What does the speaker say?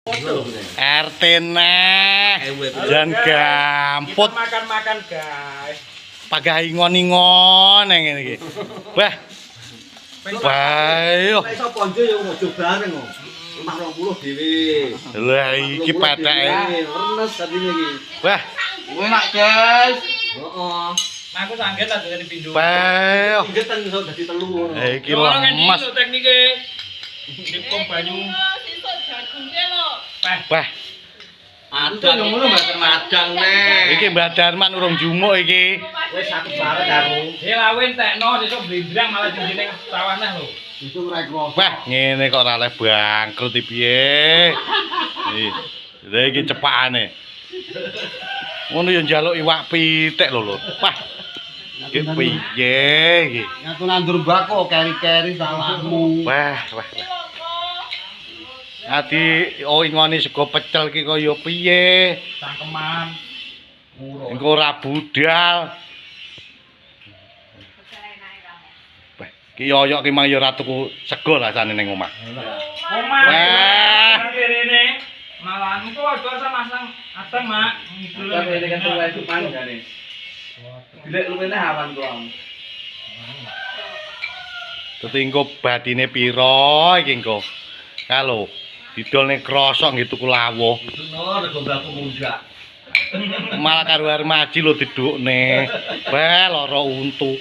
RT neh. Jan gamput. Makan-makan, guys. Pagah ingon-ingon nang ngene iki. Wah. Wah, yo. Nek iso ponjo ya ojo bareng kok. Omah 20 dhewe. Lah iki peteke. Renes atine iki. Wah, Enak, guys. Heeh. Aku sangget lah dari pindho. wah. Pinggir ten iso dadi telu ngono. Iki lemes. Teknike. Dipom banyu. Sesuk jagunge lho. Wah, Adang ngono mboten madang neh. iki Mbah Darman urung jumuk iki. Wis aku bareng karo. Eh lawe entekno sesuk blindrang malah tinggi sawah neh lho. Itu ora kroso. Wah, ngene kok ora oleh bangkrut iki piye. Iki lha iki cepakane. Ngono ya njaluk iwak pitik lho lho. Wah. Iki piye iki? Aku nandur bako keri-keri salahmu. Wah, wah. Wah. Adi oh ingoni sego pecel ki kaya piye? Cangkeman. Engko ora budal. Wah, ki yoyok ki mang ya ora tuku sego rasane ning omah. Omah. Wah. Rene. Malah engko aja masang adang, Mak. Ngidul. Tapi ini kan tuwa cuman jane. Dilek luwene awan kok. Dadi engko batine pira iki engko? Kalo didol ning krosok nggih tuku lawuh. Itu no rego mbakku mundak. Malah karo Armaji lho didukne. Wah, lara untu.